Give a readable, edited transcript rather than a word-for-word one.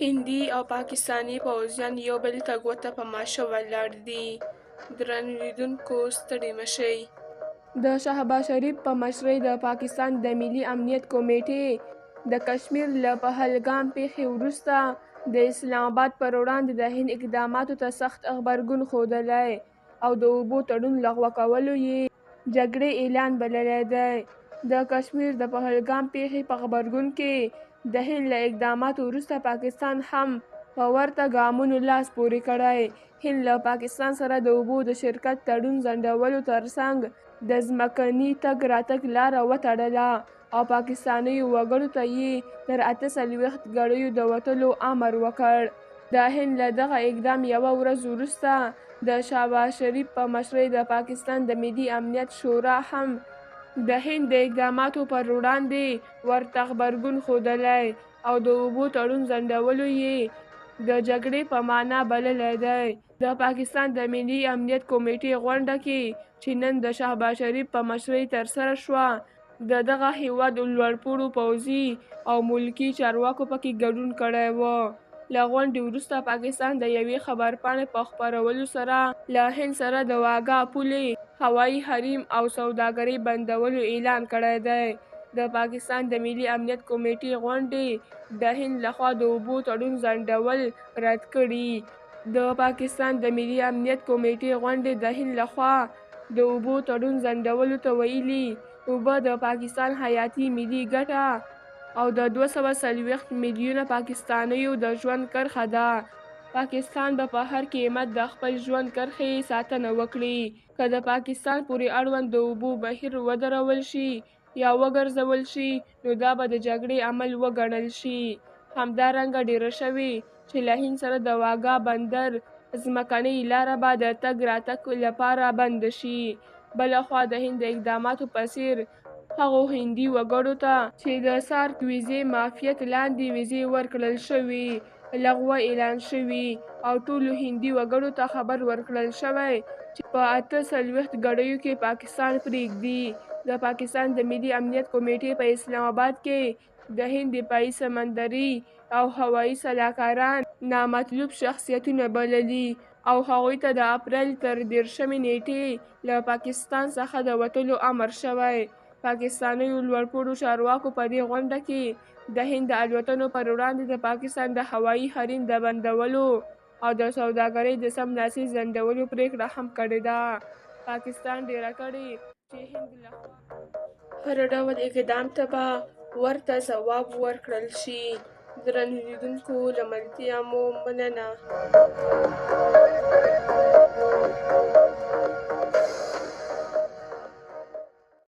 هندي او پاکستاني پوځیان یو بل ته ګوته په ماشه ولاړ دي. درنو لیدونکو ستړي مه شئ. د شهباز شریف په مشرۍ د پاکستان د ملي امنیت کمېټې د کشمیر له پهلګام پېښې وروسته د اسلام اباد پر وړاندې د هند اقداماتو ته سخت غبرګون ښودلی او د اوبو تړون لغوه کولو یې جګړې اعلان بللی دی. د کشمیر د پهلګام پېښې په غبرګون کې د هند له اقداماتو وروسته پاکستان هم په ورته ګامونو لاس پورې کړی. هند له پاکستان سره د اوبو د شرکت تړون ځنډولو ترڅنګ د ځمکني تګ راتګ لاره وتړله او پاکستانیو وګړو ته یې تر 48 ګړیو د وتلو امر وکړ. د هند له دغه اقدام یوه ورځ وروسته د شهباز شریف په مشرۍ د پاکستان د ملي امنیت شورا هم د هند د اقداماتو پر وړاندې ورته غبرګون ښودلی او د اوبو تړون ځنډولو یې د جګړې په معنا بللی دی. د پاکستان د ملي امنیت کمېټې غونډه کې چې نن د شهباز شریف په مشرۍ ترسره شوه، د دغه هېواد لوړپوړو پوځي او ملکي چارواکو پکې ګډون کړی و. له غونډې وروسته پاکستان د یوې خبرپاڼې په خپرولو سره له هند سره د واګا پولې، هوایي حریم او سوداګرۍ بندولو اعلان کړی دی. د پاکستان د ملي امنیت کمېټې غونډې د هند لخوا د اوبو تړون ځنډول رد کړي. د پاکستان د ملي امنیت کمېټې غونډې د هند لخوا د اوبو تړون ځنډولو ته ویلي، اوبه د پاکستان حیاتي ملي ګټه او د 240 میلیونه پاکستانیو د ژوند کرښه ده. پاکستان به په هر قیمت د خپل ژوند کرښې ساتنه وکړي. که د پاکستان پورې اړوند د اوبو بهیر ودرول شي یا وګرځول شي، نو دا به د جګړې عمل وګڼل شي. همدارنګه ډېره شوې چې له هند سره د واګا بندر ځمکنۍ لاره به د تګ راتګ لپاره بنده شي. بله خوا د هند د اقداماتو په څېر هغو هندي وګړو ته چې د سارک ویزې معافیت لاندې ویزې ورکړل شوې، لغوه اعلان شوي او ټولو هندي وګړو ته خبر ورکړل شوی چې په 48 ګړیو کې پاکستان پرېږدي. د پاکستان د ملي امنیت کمېټې په اسلام اباد کې د هند دفاعي، سمندري او هوایي سلاکاران نامطلوب شخصیتونه بللي او هغوی ته د اپریل تر 30مې نېټې له پاکستان څخه د وتلو امر شوی. پاکستانیو لوړپوړو چارواکو په دې غونډه کې د هند د الوتنو پر وړاندې د پاکستان د هوایي حریم د بندولو او د سوداګرۍ د سملاسي ځنډولو پرېکړه هم کړې ده. پاکستان ډېره کړې چې هند لخوا هر ډول اقدام ته به ورته ځواب ورکړل شي. درنو لیدونکو له ملتیا مو مننه.